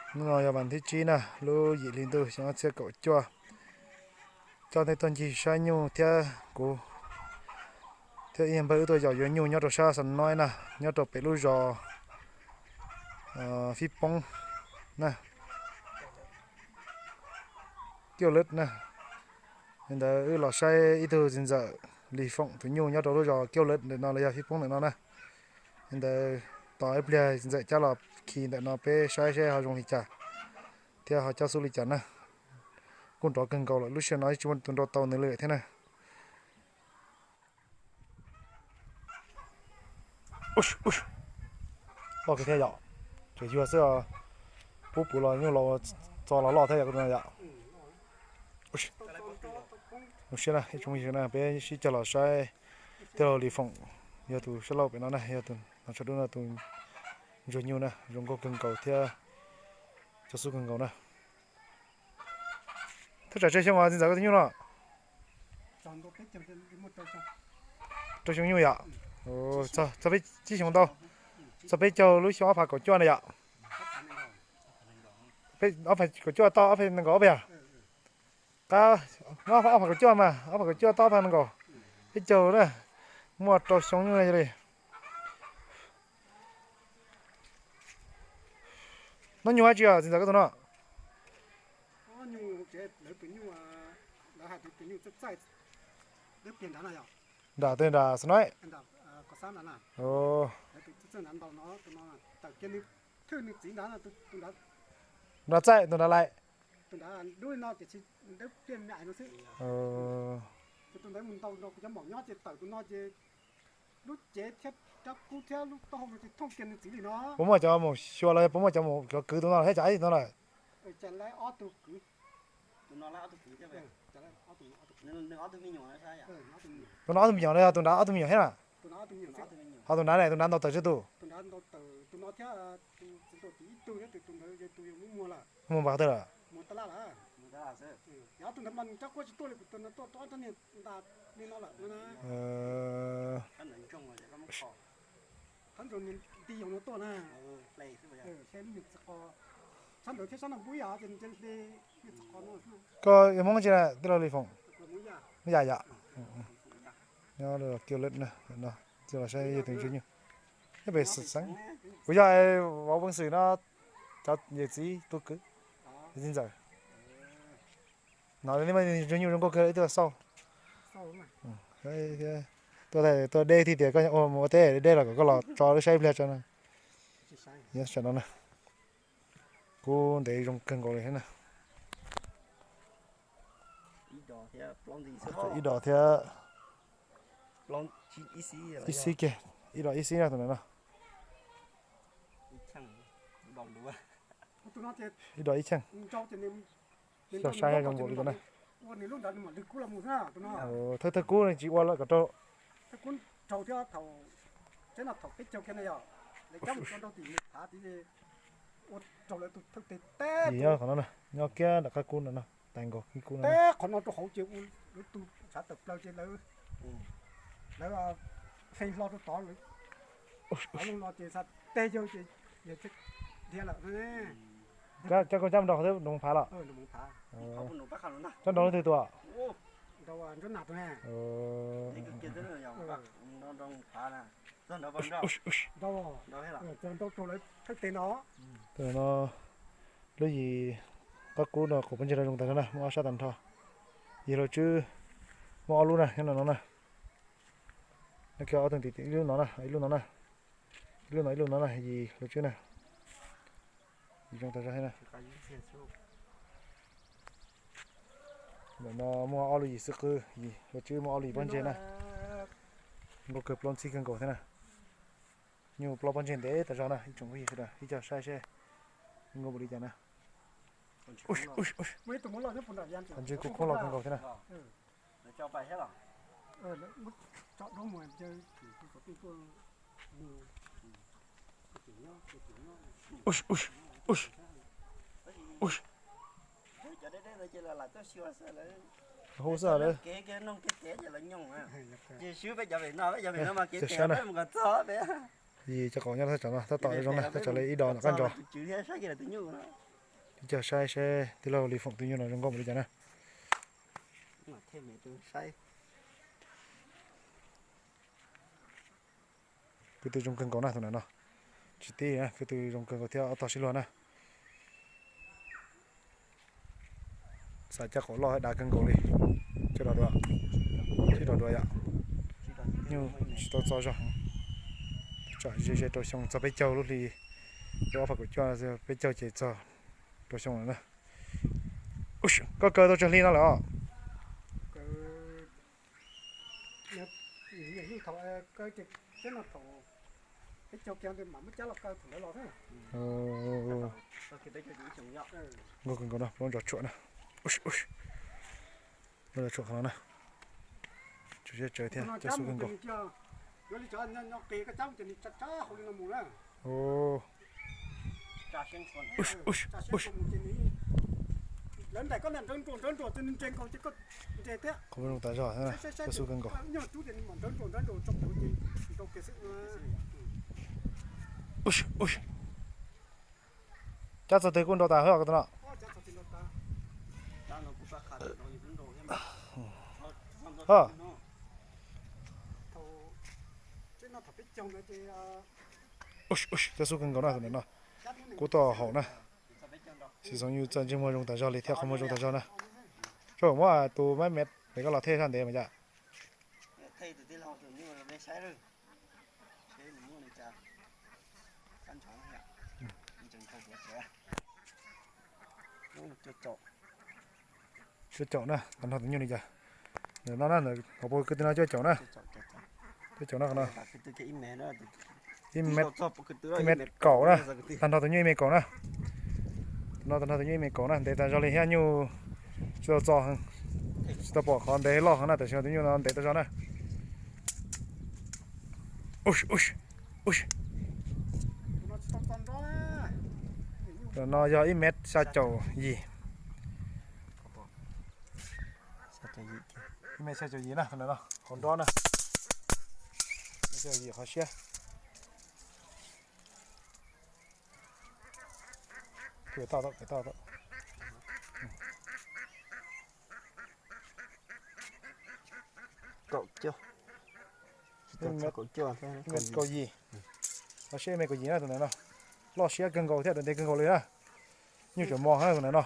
Hnub no yog vas thib tsib na, lub yim hli ntuj xyoo ob txhiab kaum cuaj. Coj nej tuaj ncig saib nyuj thiab kuv thiab ib yawg npawg wb tuaj yos yuav nyuj nyob rau sab Sa Noib na, nyob rau pem lub zos Fib Poob na, Kiuj Lwb na. Li ntawd wb los saib ib tug txiv ntxawm Lis Foom tus nyuj nyob rau lub zos Kiuj Lwb ntawm no los yog Fib Poob ntawm no na. Li ntawd tos ib pliag txiv ntxawm cab los khi ntawm no peb saib seb ho zoo li cas thiab ho coj xub li cas na. Kuj nrov kawg nkaus lawm, lub sij hawm no tsis muaj tus nrau tau nws li lawm thiab na. Loj kawg thiab yom, tseem yuag xwb, pub puv los nyuj los txo los loj thiab yom, tus no yom. Zoo siab na ib tsoom phooj ywg na, peb sib cog los saib tij laug Lis Foom, yog tus sab laug pem no na, yog tus no tshav dub no tus ntsuag nyuj na, zoo nkauj kawg nkaus thiab coj xub kawg nkaus na. Thaj tsam tsawg xyoo os txiv ntxawm koj tus nyuj no? Rau xyoo nyuj yom. Txog peb tsib xyoos ntau, txog peb caug lub xyoo ob phav kaum cuaj na yom. Ob phav kaum cuaj toj ob phav nees nkaum ob yom. Qab ob phav kaum cuaj mas ob phav kaum cuaj toj ob phav nees nkaum, peb caug na, muaj rau xyoo nyuj na yog li. Hnub nyuj dab tsi os txiv ntxawm koj tus no? Nram twg nram Sa Noib? Nram txaij tus nram lais. Puas muaj cov mus xyuas los puas muaj cov mus cov kwv tus no thiab cas ib tus no lawm? Tus no ob tug me nyuam no yog tus nrad ob tug me nyuam thiab na? Ho tus nrad ne, tus nrad ntaus tawm tsawg tus? Mus npav twg lawm? Koj yog Hmoob tsi na tij laug Lis Foom? Yam yam. Nyob kiag lawm no, tij laug saib yog tus ntsuag nyuj. Pem xeev kuv yog vauv Peev Xwm no cov yawm txiv tus kwv, txiv ntxawm. No ntsuag nyuj zoo nkauj kawg ib tug xauj. Tuaj deb tiag tias koj ua mus ua teb deb los kom koj los tso lub saib ib pliag tso na. Yog tam no na, kub ntev zoo kawg nkaus li thiab na. Ib dos thiab ib xib kiag, ib dos ib xib na tus ntawd no. Ib dos ib cheej. Xyov saib zoo nkaus li ko na. Thawj thawj kub ne tsis ua lawm kom raug. Yim nyob qhov no na, nyob kiag nram qab kub no no, tais nkaus kub no. Qhov no rau hauv ces ua lawv tus tshav tawm plaws ces lawv, lawv feej hlo rau tod lawm. Qhov no ces xa teg yawg ces yawg dhia lawm. Coj koj cab mus rau qhov twg, nram Moos Phav los? Coj nrog leej twg tua? Nrog Ntsuab Nam tus ne. Nrog, nrog, nrog lawv thawj teg no. Tus no lub yim qab kub no quas pob ntseg zoo tas zog na, muaj ob sab tag nrho. Yim hluas tswb muaj ob lub na, nyob no no na. Nyob kiag ob tug tim tim ib lub no na, ib lub no na, ib lub no ib lub no na, yim hluas tswb na. Yim zoo tas zog thiab na. Ntawm no muaj ob lub yim xwb qwb, yim hluas tswb muaj ob lub yim pob ntseg na. Nkauj kawg plaub ntxhib kawg nkaus thiab na. Nyuj plaub pob ntseg ntev tas zog na ib tsoom phooj ywg sawv daws, ib co saib seb zoo nkauj npaum li cas na. Qhov ntswg kuj khoob los kawg nkaus thiab na. Hu xwb lawm. Yim cov qaum nyob thaj tsam no tab tom zoo na, thaj tsam li ib dos nram qab ntsos. Coj saib seb tij laug Lis Foom tus nyuj no zoo nkauj npaum li cas na. Kwv tw zoo kawg nkaus na tus ntawm no. Tsis tib, kwv tw zoo kawg nkaus thiab ob tog sib luag na. Xav caj qaum loj dav kawg nkaus li. Coj dog dua, sib dog dua yom. Nyuj tsis tau txog zog. Tsam ze ze rau xyoo txog peb caug lub hli, rau ob phav kaum cuaj peb caug ces txog rau xyoo lawm na. Koj kaw tau tsawg hli no lawm os? Nkauj kawg nkaus no, lub ntsos tshuam na. Lub ntsos tshuam qhov no na. Tsum siab tsawv thiab coj xub kawg nkaus. Qhov muaj zoo tas zog, coj xub kawg nkaus. Cab txog twg kuj nrau tas hwb os tus no. Cab xub kawg nkaus na tus ntawm no. Kub toj haum na. Xwm txheej nyuj txawj ntsej muag zoo tas zog li thiab qhov muag zoo tas zog na. Tsuas muab tus mab mev pem koj los thej sab ntev mas yom. Cua caum na, tag nrho tus nyuj li cas. Ntawm no na, hauv paus kwv tw no cua caum na. Cua caum no qhov no. Ib mev, ib mev kaum na. Tag nrho tus nyuj ib mev kaum na. Tus no tag nrho tus nyuj ib mev kaum na, ntev tas zog li thiab nyuj tsis tau txo, tsis tau pom qhov ntev loj heev na, tam sim no tus nyuj no ntev tas zog na. Tus no yog ib mev xya caum yim. Ib mev xya caum yim na, tus no qhov nrob na. Ib mev xya caum yim qhov siab. Kaum cuaj, ib mev kaum yim. Qhov siab ib mev kaum yim na tus ntawm no. Loj siab kawg nkaus thiab ntev kawg nkaus li na. Nyuj tseem mos na tus ntawm no.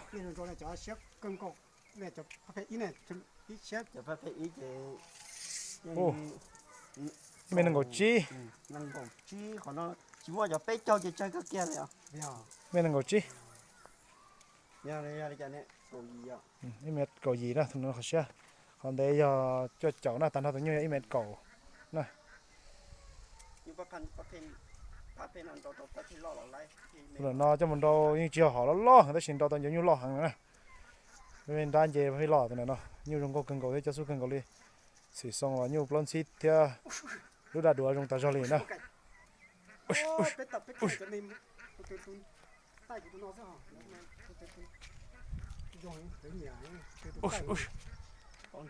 Ib mev nees nkaum tsib. Ib mev nees nkaum tsib. Ib mev kaum yim na, qhov siab. Qhov ntev yog cuaj caum na, tag nrho tus nyuj yog ib mev kaum na. Tus ntawm no coj mus nrau yeej tsis yog hom loj loj heev tab sis nrau tau ncov nyuj loj heev na. Nrab nce pheej loj tus ntawm no, nyuj zoo nkauj kawg nkaus thiab coj xub kawg nkaus li. Xim xoo los nyuj plaub ntxhib thiab lub daj duav zoo tas zog li na.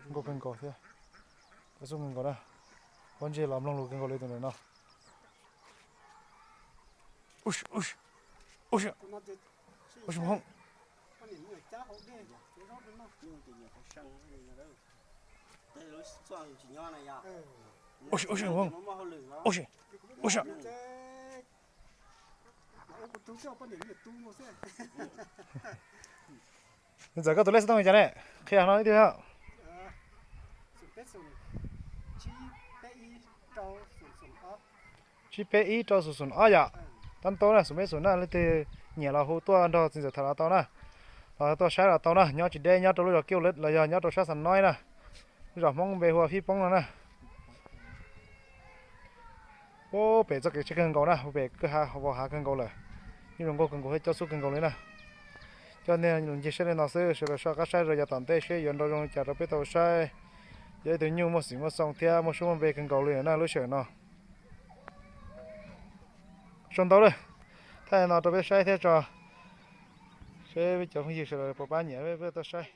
Nkauj kawg nkaus thiab. Coj xub kawg nkaus na. Pob ntseg los mloog lus kawg nkaus li tus ntawm no. Nws txawm koj tus lej xov tooj li cas ne? Qhia no ib tug. Tsib peb ib rau xoom xoom ob yom. Tab tau na, xoom peb xoom na, leej twg nyiam los hu tuaj nrog txiv ntxawm tham los tau na. Los tuaj saib los tau na, nyob tsis deb, nyob rau lub zos Kiv los yog nyob rau sab Xam Noib na. Lub zos Hmoob npe hu ua Fib Poob no na. Ua pem txoj kev tsheb kawg nkaus na, ua pem kwj ha vau hav kawg nkaus lawm. Nyuj zoo nkauj kawg nkaus thiab coj xub kawg nkaus li na. Coj nej ncig saib li no xwb, sawv daws soj qab saib rau yav tom ntej seb yuav nrau zoo li cas rau peb tau saib. Yog ib tug nyuj muaj xim muaj xoo thiab muaj suab muaj npe kawg nkaus li na lub sij hawm no. Zoo ntau lawm, thaij no rau peb saib thiab tso, seb peb cov phooj ywg sawv daws puas pab nyiam peb tuaj saib.